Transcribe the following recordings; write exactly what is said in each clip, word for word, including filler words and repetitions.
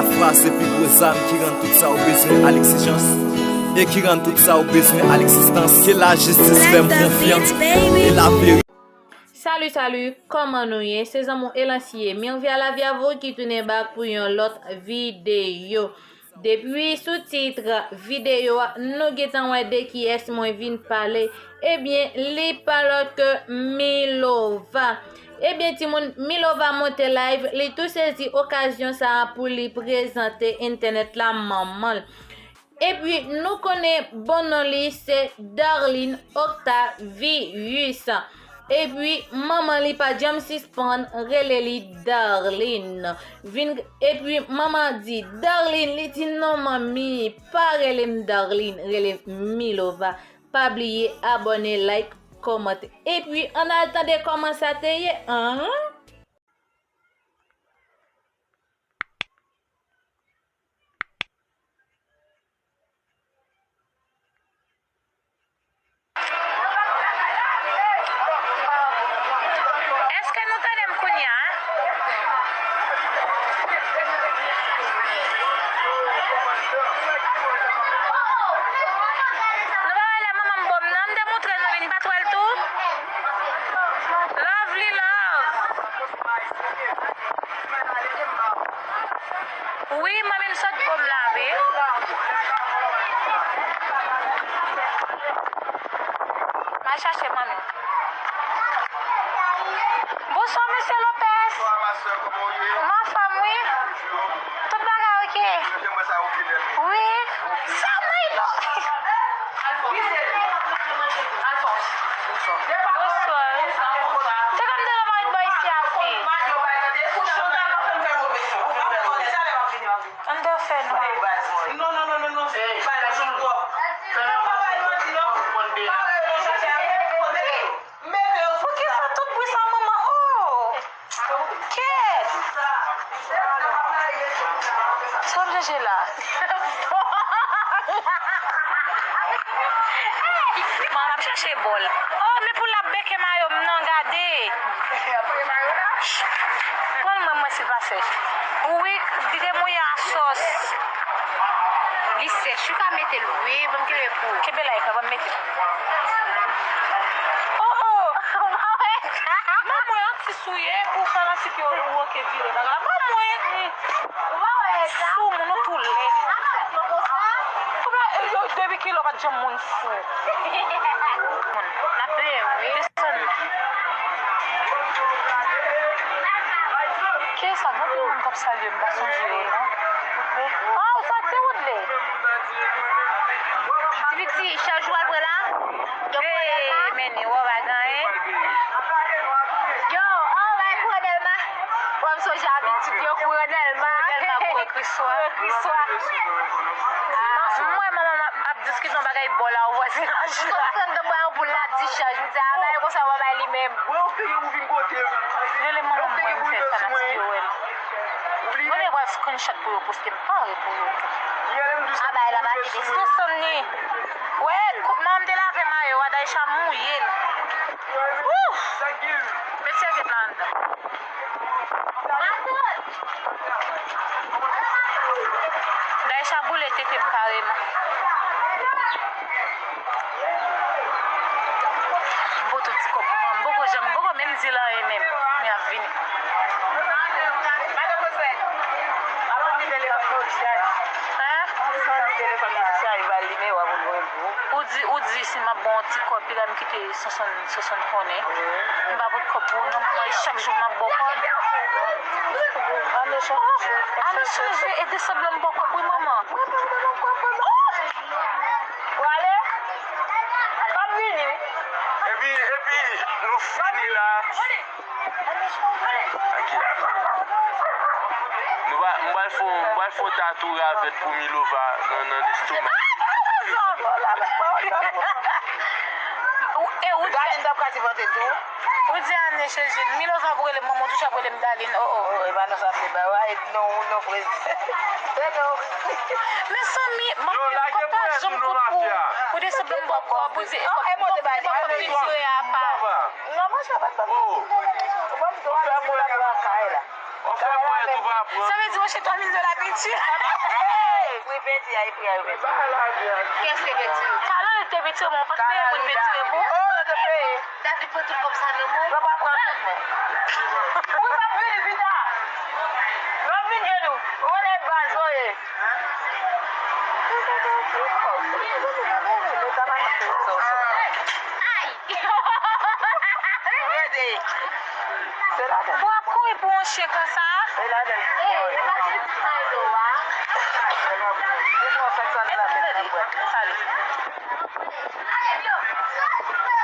Fwa se pi gwo zam ki rann tout sa w bezwen a legzijans e ki rann tout sa w bezwen a legzistans. Ke lajistis fè m konfyans e laverite. Salut, salut, kòman nou ye? Se zanmi w Elansi ye. Mirvia Laviavo ki tounen back pou yon lòt videyo. Depi sou tit videyo a, nou gentan wè de kiyès mwen vin pale. Ebyen, li pa lòt ke Milova. Ebyen, timoun, Milova monte live, li tou sezi okazyon sa a pou li prezante entènèt la manman l. Epi, nou konnen bon non li se Darline Octavius. Epi, manman li pa janm sispann rele li Darline. Vin, epi, manman di, Darline, li di, non, manmi, pa rele m Darline, rele m Milova. Pa bliye abòne, like, kòmante. Epi, ann al tande kòman sa te ye, an? Èske nou tande m kounye a? Nou pa wè lè manman m bo m nan, m te montre nou li, n pa t wè l tou? Lovely love. Wi, manmi m sot bo m la, wi. M al chache manmi m. Bonswa, mesye Lopez. Ou anfòm, wi? Tout bagay oke? Wi. Sa may lo. Bonswa. Se kòm de lòt mari bò isi a fi. Ann dòfè nou. Non, non, non, non, non. Bay la joun pwòp. Fè yon bagay mwen di non. Bagay nou chache a mete kote. Poukisa tout bri sa, manman? Oh! Kèt! Sa w ap chèche la? Manman ap chache bòl. Oh, men pou l ap beke mayo m nan, gade! Konn mwen, mwen si l pa sèch. Wi, li te mouye a sòs. Li sèch, ou ka mete l, wi, ban m kenbe pou ou. Kenbe la, epa, ban m mete l. Oh, oh! Ban mwen yon ti souye pou fè la si ke ou oke vire bagay la. Ban mwen! Sou moun ou tou lè. Kouman, yo, depi kilè w pa t janm moun fou? Moun. N ap byen, wi. Desann. Kiyès sa? Gen anpil moun k ap salye m, m pa sonje yo, non. Oh, ou sòti, Woodley? Ti piti, chaj ou al pran la? Yo pran Dèlma? Hey, men ni wè w pa gen anyen. Yo, oh, w al pran Dèlma? Wè m sonje abitid yo kouri Dèlma. Dèlma kouri Kriswa. Kouri Kriswa. Ah. M wè manman m ap, ap diskite yon bagay bò la, ou vwazinaj la. Ou konprann tanbwa yon poul la di chaj, ou di, a, bagay konsa, w a bay li menm. Rele manman m, mwen, m fè fanatik yo wè l. Mwen, mwen pral screenshot pou yo poste, m pare pou yo. A, bagay la pa kite. Desann ni. Wè, manman m te lave mayo a, Daïcha mouye l. Ouh! Met sèvyèt la anndan. Daïcha boule tete m kareman. M pote yon ti kòb pou mwen. M poko janm, m poko menm di l anyen menm. Men ap vini. Hein? Ou di, ou di si m ap ba w yon ti kòb, piga m kite Sonson, Sonson konnen. M pa pot kòb pou ou non, manman, e chak jou m ap ba w kòb. Ane chanje, e desanm lan m ba w kòb, wi, manman. Ou ale? M ap vini. Epi, epi, nou fini la. Ok. Nou va, m pral fè, m pral fè yon tatou ravèt pou Milova nan, nan lestoma. Ou, e ou di Darline t ap kativante tou. Ou di ane chanje. Milova pou rele m manman, ou toujou ap rele m Darline. Oh, oh. Oh, e pa non sa se ba, wa, e non, ou non, frè. Se non. Mezanmi, manman, kòb pa janm fout pou, pou desanm lan m ba w kòb, ou di, e kòb, e kòb, kòb li tire apa. Non, mwen sa pa t ban m. Ou ban m dwa, mwen pa dwa kay la. Sa vle di, monchè, twa mil dola penti. Pri penti a, e pri a yo penti. Kiyès ki penti? Kalan li te penti, mwen pa t peye moun penti pou. Oh, yo te peye. David pran tout kòb sa nan men w. Yo pa pran tout, mwen. Wi, m ap vini pita. Lè w vin jwenn ou. Ou konnen baz mwen ye. Ay! Rete. Se ladan. Pou ap kouri pou yon chen konsa. Se ladan. Ey, e pa ti pitit Maylo a. Li pran sèt san dola. Tande, tande. Sale.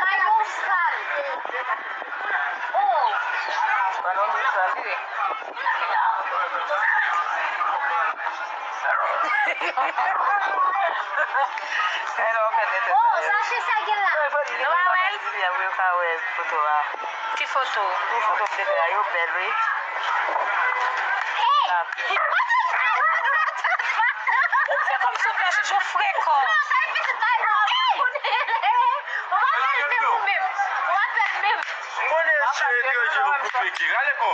Maylo sale. Oh. Pran yon douz sale. Oh, sa chen sa gen la. Nou pa wè l? Ki foto? Ti foto m te fè a, yo bèl, wi. Ou fè kòmsi w pè chouchou frekan. Non, sa e pitit bay mwen. Ou pa bèl menm ou menm. Ou pa bèl menm. M konnen cheri etranje yo koupe ki rale kò.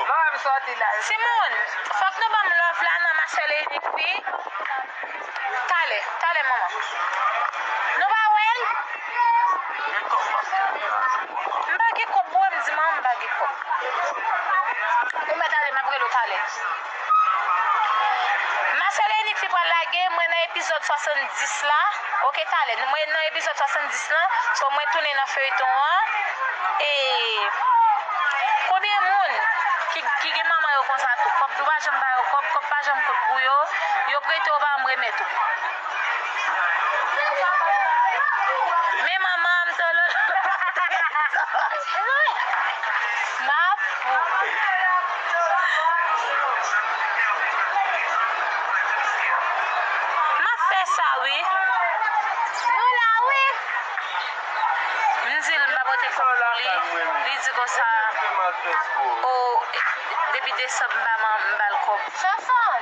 Timoun, fòk nou ban m love la nan ma sè Leynik wi. Talè, talè, manman. Nou pa wè l? M pa gen kòb, pou wè m di manman m pa gen kòb. Ou mèt ale, m ap rele w talè. Ma sè Leynik fi pral lage, mwen nan epizòd swasanndis la. Oke, talè. Mwen nan epizòd swasanndis la. So, mwen tounen nan feyton an. E konbyen moun ki, ki gen manman yo konsa tou? Kòb tou pa janm ba yo kòb, kòb pa janm kout pou yo. Yo prete w pa janm remèt ou. Men manman m tolo. M ap fou. M ap fè sa wi. Nou la wi. M di l m pa pote kòb pou li. Li di konsa, o, depi desanm m pa man, m ba l kòb. Sòsòn.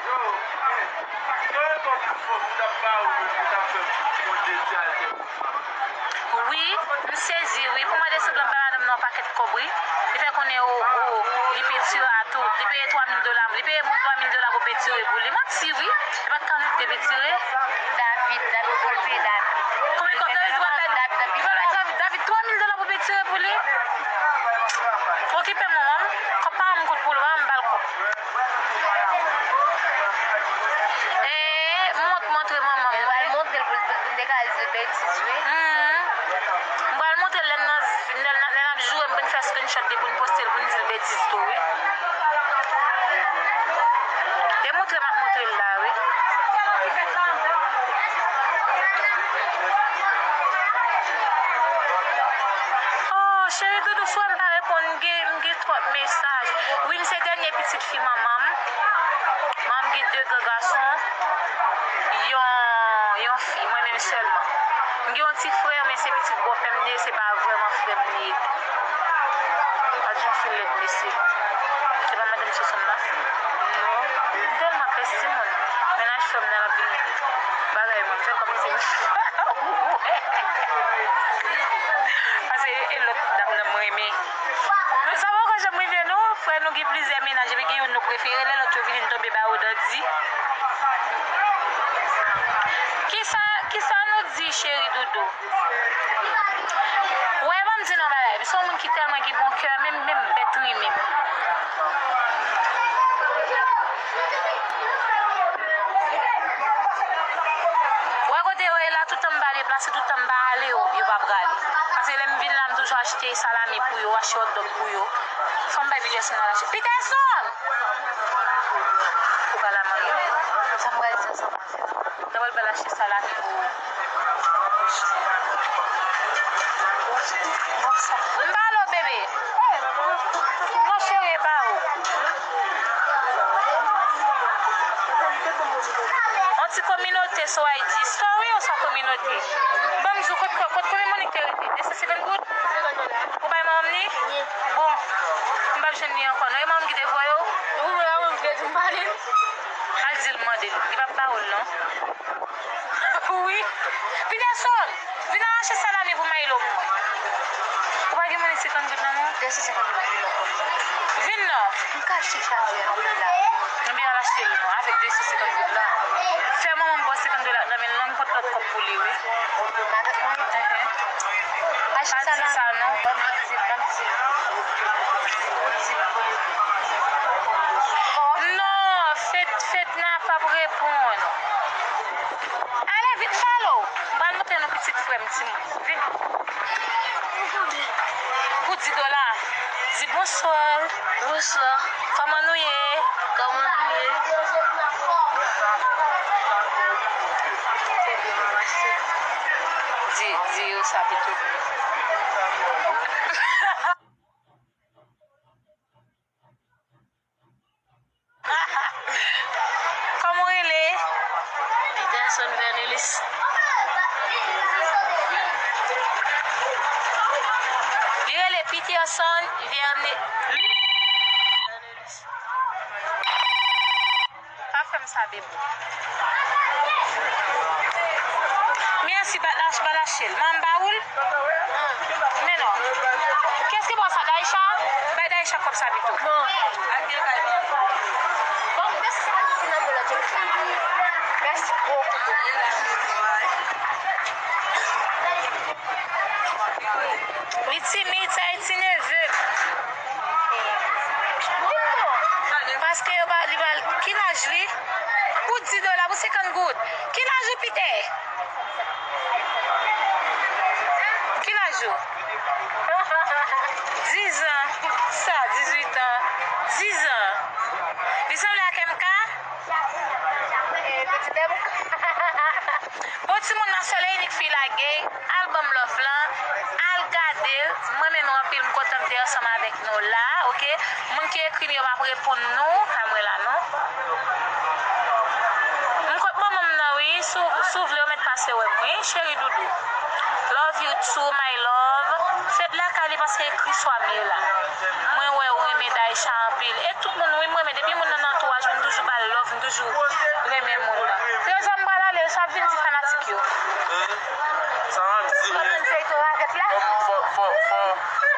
Wi, m sezi wi. Pou mwa desanm lan m bay madanm nan yon pakèt kòb wi. Li fè konnen o, o, li pentire a tou. Li peye twa mil dola. Li peye moun twa mil dola pou pentire pou li. Manti wi. Li pa t ka annik te pentire. David, David, pou l peye David. Konbyen kòb David pral bay? David, David, David, twa mil dola pou pentire pou li. Okipe manman m. Kòb pa m kout pou l, pa m ba l kòb. E, m wont montre manman m, wi. Montre l pou l, pou l, pou l te ka di l betiz, wi. Hmm. M pral montre l lè n nan, lè n, lè n ap joure, m vin fè screenshot li pou n poste l, pou n di l betiz tou, wi. E montre m ap montre l la, wi. Oh, cheri doudou, sou m pa reponn, m gen, m gen twòp mesaj. Wi, m se dènye pitit fi manman m. Manman m gen de gran gason, yon, yon fi, mwen menm sèlman. M gen yon ti frè, men se pitit bòpè m li ye, se pa vrèman frè m li ye. Gad yon fi lèd, mesye. Se pa madanm Sosonn nan? Non. M tèlman pès timoun. Mennaj frè m nan, l ap vin bagay mwen, m fè kòmsi m Pase e lòt dam nan m renmen. Nou sa poko janm rive nou, frè nou gen plizyè mennaj, epi gen youn nou prefere, lè lòt yo vini n tonbe ba yo dan di. Kisa, kisa nou di cheri doudou? Wè, ban m di nou bagay, m se yon moun ki tèlman gen bon kè, menm, menm bèt renmen m. Wè kote yo ye la, toutan m pa deplase, toutan m pa ale, yo, yo pa prale. Paske lè m vin la, m toujou achte salami pou yo, achte hotdog pou yo. Fò m bay Peterson al achte. Peterson! Ou pa la manmi. Sa m pral di ansanm avè w. Mwen pral ba l achte salami pou ou. M ba l ou, bebe. Non, cheri, e pa ou. Yon ti kominote sou I G Story ou sa kominote? Ban m di w kot, kot, kot konbyen Monique te rete? De san senkant goud? Ou bay manman m li? Bon, m p ap jwenn li ankò non. E manman m ki te voye w? Wi, wi, wi, m kredi m pa li. Al di l mande l. Li p ap ba ou l non. Wi. Peterson, vin al achte salami pou Maylo mwen. Ou pa gen monnen senkant goud nan men w? De san senkant goud. Vin non. M ka achte chajè anpil la. Ebyen al achte l non, avèk de san senkant goud la. Fè manman m ba w senkant dola nan men l non, m pot lòt kòb pou li wi. Avèk mwen? Enhen. Achte sa non. Pa di sa non. Ban m di, ban m di. Ou di pou. Non, Fed, Fedna p ap reponn. Ale vit, follow. M pral montre nou pitit frè m timoun. Vini. Pou di dola. Di bonswa. Bonswa. Kòman nou ye? Kòman nou ye? Di, di yo sa pito. Kòman w rele? Peterson Vernelis. Li rele Peterson Verne-, Vernelis. Pa fè m sa, bebe. Mèsi, ba lach, ba lach, chèl. Manman ba ou l? Men non. Kiyès ki ba w sa, Daïcha? Bay Daïcha kòb sa pito. Bon, mèsi, sa ki nan men lòt yo. Mèsi bokou. Li timid, sa e ti neve. Paske yo pa, li pa, ki laj li? Pou di dola, pou senkant goud. Ki laj ou, Pitè? Ki laj ou? Dizan. Sa, dizuit an. Dizan. Li sanble ak M K? Bon, timoun nan, sèl e inik fi la gen. Al ban m love lan, al gade l. M renmen nou anpil, m kontan m te ansanm avèk nou la, oke? Moun ki ekri m yo, m ap reponn nou, pa mwen la non. M kot manman m nan wi, si w, si w vle w mèt pase wè m wi, cheri doudou. Love you too, my love. Fed lakay li paske e Kriswa m ye la. Mwen wè ou renmen Daïcha anpil. E tout moun wi, m renmen. Depi moun nan nan antouraj mwen, m toujou ba l love, m toujou renmen moun nan. Trezò m pral ale, sa ap vin di fanatik yo. Sa m ap di, fò m, fò, fò, fò,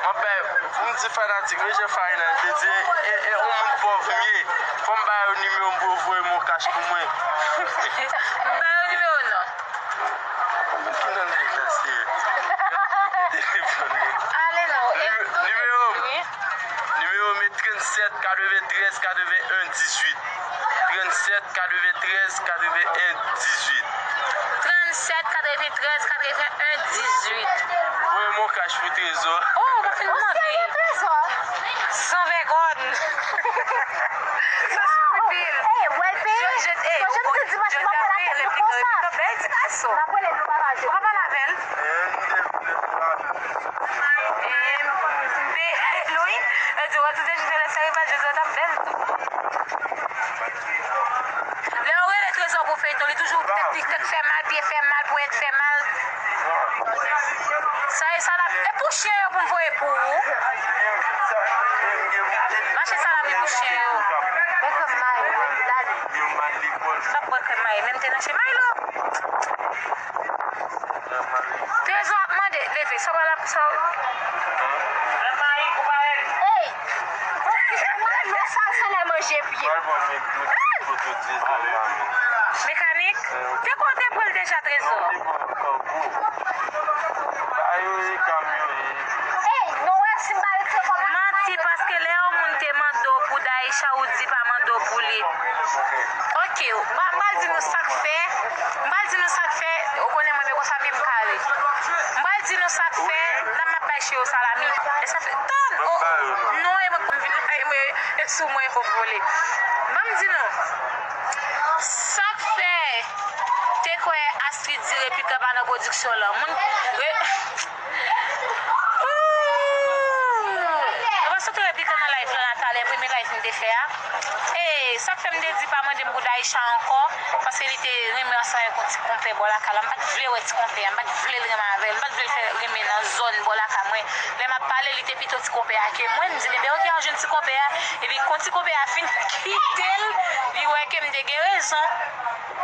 m ap bay, pou m di fanatik, men jan Farina te di, e, e, e, yon moun pòv m ye, fò m ba yo nimewo m pou yo voye m yon kach pou mwen. M ba yo nimewo non. Ki nan nèg la, seyè? Ale non. Nime-, nimewo m. Wi. Nimewo m e trannsèt katreventrèz katreven en dizuit. Trannsèt katreventrèz katreven en dizuit. Trannsèt katreventrèz katreven en dizuit. Voye m yon kach pou Trezò. Oh, ou pa fin mande. Trezò. San vègòn. San skripil. Ey, w wè l peye? Je, je, ey, ou, je te dis dimanche m ap fè la tèt nou konsa. Bèl ti gason. M ap rele nou papa Jezi. Ou pa pale avè l? Wi, yo di w tout de jounen lè sa rival Jezi w t ap bèl tou. Lè yo rele Trezò pou feyton, li toujou tèt li tèt fè mal, pye fè mal, ponyèt fè mal. Sa e salami. E pou chen yo pou m voye pou ou? Mache salami pou chen yo. Mwen kwè m mayi, mwen, gade. Sa pran krèm mayi, menm te nan chen mayi lo. Trezò ap mande, leve, sa w pral ap, sa w. Ey! Mwen, mwen, sa, se lè manje pye. Mekanik? Te kote pou l deja, Trezò? Ey, nou wè si m pa retire kòb la. Manti, paske lè yon moun te mande w pou Daïcha, ou di pa mande w pou li. Ok, m pral di nou sa k fè. M pral di nou sa k fè. Ou konnen mwen, men konsa pye m kare. M pral di nou sa k fè. Nan m ap bay cheri w salami. E sa fè. Tann! Oh, non, e mwen k vin la, e mwen, e sou mwen yo vole. Ban m di nou. Sa k fè te kwè Astrid di Repikan pa nan pwodiksyon lan. Moun, re, ooh! Yo pa sot Repikan nan live lan la talè, premye live m te fè a. E sa k fè m te di pa mande m pou Daïcha ankò, paske li te renmen ansanm avèk yon ti konpè bò lakay la. M pa t vle wè ti konpè a, m pa t vle l renmen avè l, m pa t vle l fè renmen nan zòn bò lakay mwen. Lè m ap pale, li te pito ti konpè a ke mwen. M di l, ebyen, oke, al jwenn ti konpè a. Epi, kon ti konpè a fin kite l, li wè ke m te gen rezon.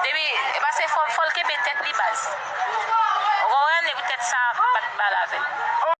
Depi, e paske fò, fò l kenbe tèt li, baz. Ou konprann? E poutèt sa, m pa t pale avè l.